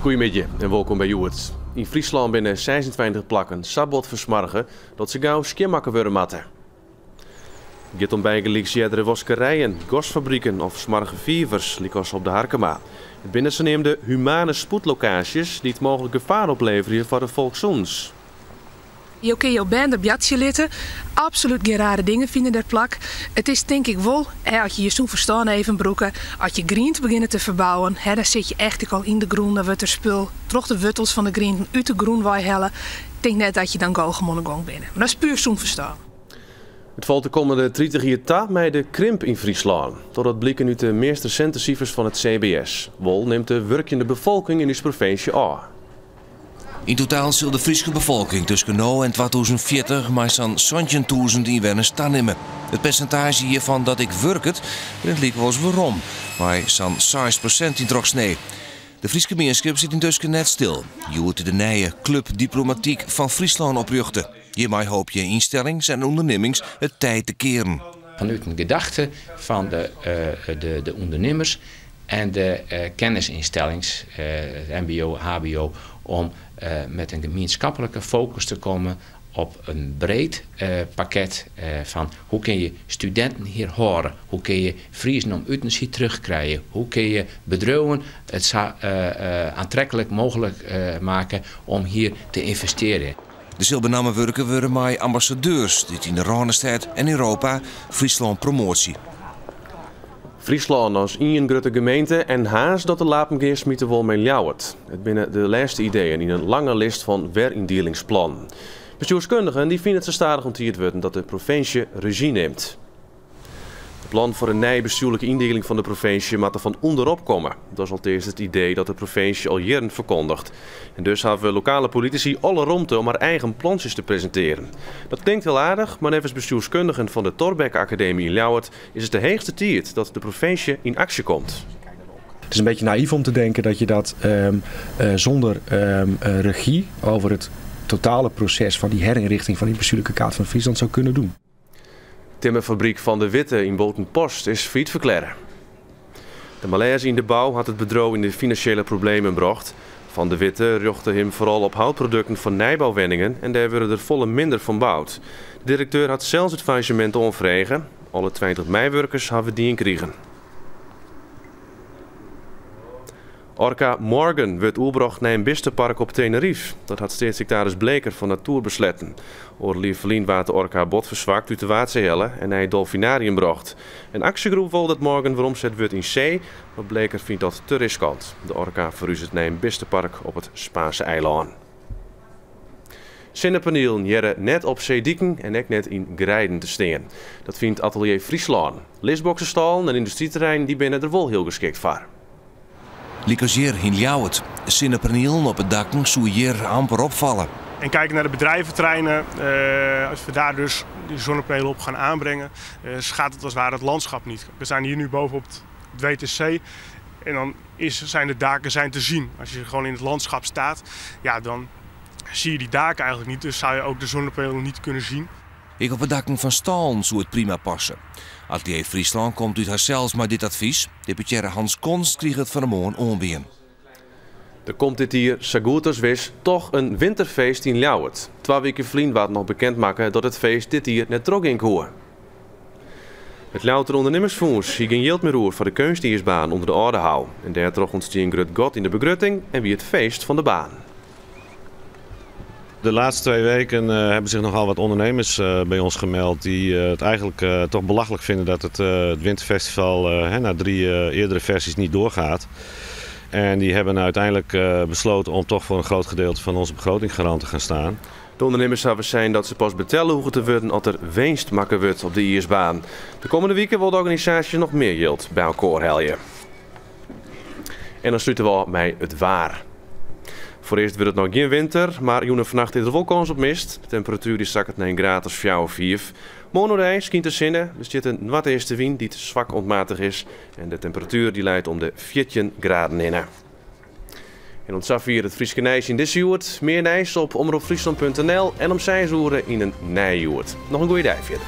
Goeiemiddei en wolkom by Hjoed. Yn Fryslân binne 26 plakken sa bot fersmoarge dat se gau skjinmakke wurde moatte. It giet om bygelyks eardere waskerijen, gasfabriken of smoarge fivers, lykas op de Harkema. It binne saneamde humane spoedlokaasjes dy't mooglik gefaar opleverje foar de folkssûnens. Jo kinne jo bern der boartsje litte. Absolút gjin rare dingen fine der plak. It is tink ik wol, hè, as je je sûn ferstân even brûke, as je griente begjinne te ferbouwen, hè, dan sit je echt ek al yn de grûn, dan wurdt der spul troch de wurtels fan de grienten út de grûn weihelle. Ik tink net dat je dan goochem oan de gong binne. Mar dat is puer sûn ferstân. It falt de kommende 30 jier ta mei de krimp yn Fryslân. Dat docht bliken út de meast resinte sifers fan it CBS. Wol nimt de wurkjende befolking yn ús provinsje ôf. Yn totaal sil de Fryske befolking tusken no en 2040 mei sa'n 17.000 ynwenners tanimme. It persintaazje hjirfan dat ek wurket, rint lykwols werom, mei sa'n 6% yn trochsnee. De Fryske mienskip sit yntusken net stil. Hjoed de nije Club Diplomatyk fan Fryslân oprjochte. Hjirmei hoopje ynstellings en ûndernimmings it tij te kearen. Fanút in gedachte fan de, de, de ûndernimmers en de kennisynstellings, het MBO, HBO, om met een gemeenschappelijke focus te komen op in breed pakket fan hoe kinne je studinten hjir hâlde, hoe kinne je Friezen om utens hjir terugkrije, hoe kinne je bedriuwen it sa oantreklik mooglik meitsje om hjir te ynvestearjen. Der sil benammen wurke wurde mei ambassadeurs dy't yn de Rânestêd en Europa Fryslân promoatsje. Fryslân as ien grutte gemeente en Harns dat de lapen gearsmite wol mei Ljouwert. It binne de lêste ideeën yn in lange list fan weryndielingsplannen. Bestjoerskundigen dy fine it sa stadichoan tiid wurden dat de provinsje rezjy nimt. It plan foar in nije bestjoerlike yndieling fan de provinsje moat der fan ûnderop komme. Dat is alteast it idee dat de provinsje al jierren ferkondiget. En dus hawwe lokale politisy alle romte om har eigen plantsjes te presintearjen. Dat klinkt hiel aardich, mar neffens bestjoerskundigen fan de Thorbecke Akademy yn Ljouwert is it de heechste tiid dat de provinsje yn aksje komt. Het is een beetje naïef om te denken dat je dat zonder regie over het totale proces van die herinrichting van die bestuurlijke kaart van Friesland zou kunnen doen. Timmerfabryk Van de Witte yn Bûtenpost is fallyt ferklearre. De malêze yn de bou hat it bedriuw yn de finansjele problemen brocht. Van de Witte rjochte him foaral op houtprodukten foar nijbouwenningen en dêr wurde der folle minder fan boud. De direkteur hat sels it fallissemint oanfrege. Alle 20 meiwurkers hawwe dien krigen. Orka Morgan wurdt oerbrocht nei in bistepark op Tenerife. Dat hat steatssiktaris Bleker fan Natuer besletten. Oardel jier ferlyn waard de orka bot ferswakt út de Waadsee helle en nei it Dolfinarium brocht. In aksjegroep wol dat Morgan weromset wurdt yn see, mar Bleker fynt dat te riskant. De orka ferhuzet nei in bistepark op it Spaanske eilân. Sinnepanielen hearre net op seediken en ek net yn greiden te stean. Dat fynt Atelier Fryslân. Lisboksestâlen en yndustryterreinen dy binne der wol hiel geskikt foar. Lykas hjir yn Ljouwert. Sinnepanielen op 'e dakken soe hjir amper opfalle. En kijken naar de bedrijventerreinen, als we daar dus die zonnepanelen op gaan aanbrengen, schaadt het als het ware het landschap niet. We staan hier nu bovenop het WTC en dan zijn de daken te zien. Als je gewoon in het landschap staat, ja, dan zie je die daken eigenlijk niet. Dus zou je ook de zonnepanelen niet kunnen zien. Ek op 'e dakken fan stâlen soe it prima passe. Atelier Fryslân komt út harsels mei dit advys. Deputearre Hans Konst krige it fan 'e moarn oanbean. Der komt dit jier sa goed as wis toch in winterfeest yn Ljouwert. 2 wiken ferlyn waard noch bekend makke dat it feest dit jier net trochgean koe. It Ljouwerter ûndernimmersfûns hie gjin jild mear oer foar de keunstiisbaan ûnder de Aldehou. En dêrtroch ûntstie in grut gat yn de begrutting en wie it feest fan de baan. De laatste 2 weken hebben zich nogal wat ondernemers bij ons gemeld die het eigenlijk toch belachelijk vinden dat het winterfestival na drie eerdere versies niet doorgaat. En die hebben uiteindelijk besloten om toch voor een groot gedeelte van onze begroting garant te gaan staan. De ûndernimmers hawwe sein dat se pas betelle hoege te wurden as der winst makke wurdt op de iisbaan. De kommende wiken wol de organisaasje noch mear jild by elkoar helje. En dan slute we ôf mei it waar. Foarearst wurdt it noch gjin winter, mar jûn en fannacht is der wol kâns op mist. De temperatuer dy sakket nei in graad as 4 of 5. Moarn oerdei skynt de sinne, der stiet in noardeastewyn dy't swak oant matich is en de temperatuer dy leit om de 14 graden hinne. En oant safier it Fryske nijs yn dizze Hjoed. Mear nijs op omropfryslan.nl en om 6 oere yn in nije Hjoed. Noch in goede dei fierder.